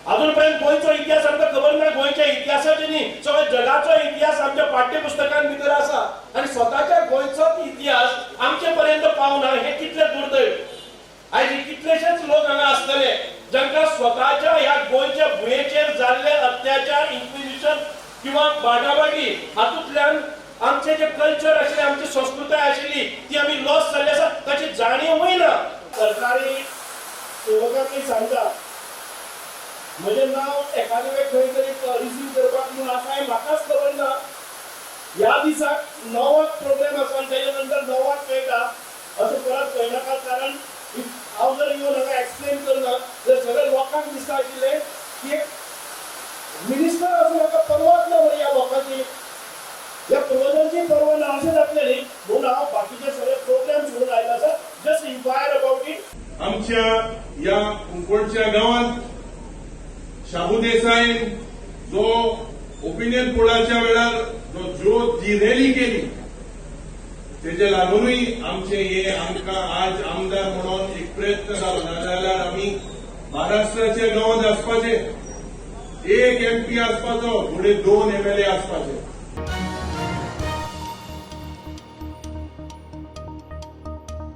अजून पर्यंत गोंयचो इतिहास आमकां खबर ना. गोंयच्या इतिहासाचे न्ही, सगळ्या जगाचो इतिहास आमच्या पाठ्यपुस्तकां भितर आसा आनी स्वताच्या गोंयचोच इतिहास आमचे पर्यंत पावना, हें कितलें दुर्दैव. आयज कितलेशेच लोक हांगा आसतले जांकां स्वताच्या ह्या गोंयच्या भुंयेचेर जाल्ले अत्याचार, इन्क्विजिशन किंवा बाटाबाटी हातूंतल्यान आमचे जे कल्चर आशिल्लें, आमची संस्कृताय आशिल्ली, ती आमी लॉस जाल्ली आसा, ताची जाणीवूय ना. सरकारी सेवकांकय सांगता, म्हजें नांव एखादे वेळ खंय तरी रिसीव करपाक म्हणून आसा हें म्हाकाच खबर ना. ह्या दिसाक 9 वांक प्रोग्राम आसा आनी तेच्या नंतर 9 वांक मेळटा अशें परत कळनाका, कारण हांव जर येवन हांगा एक्सप्लेन करना जाल्यार सगळ्या लोकांक दिसता आशिल्लें की एक मिनिस्टर आसून म्हाका पर्वाच ना मरे ह्या लोकांची, ह्या पुर्वजांची पर्वा ना, अशें जातलें न्ही. म्हणून हांव बाकीचे सगळे प्रोग्राम सोडून आयलो आसा, just inquire about it. आमच्या ह्या कुंकळच्या गांवांत शाबू देसाईन जो ओपिनियन पोलाच्या वेळार जो ज्योत जी रॅली केली, तेजे लागूनय आमचे हे आमकां आज आमदार म्हणून एक प्रयत्न जालो. नाजाल्यार आमी महाराष्ट्राच्या गांवांत आसपाचे, एक एमपी आसपाचो, फुडें दोन एमएलए आसपाचे.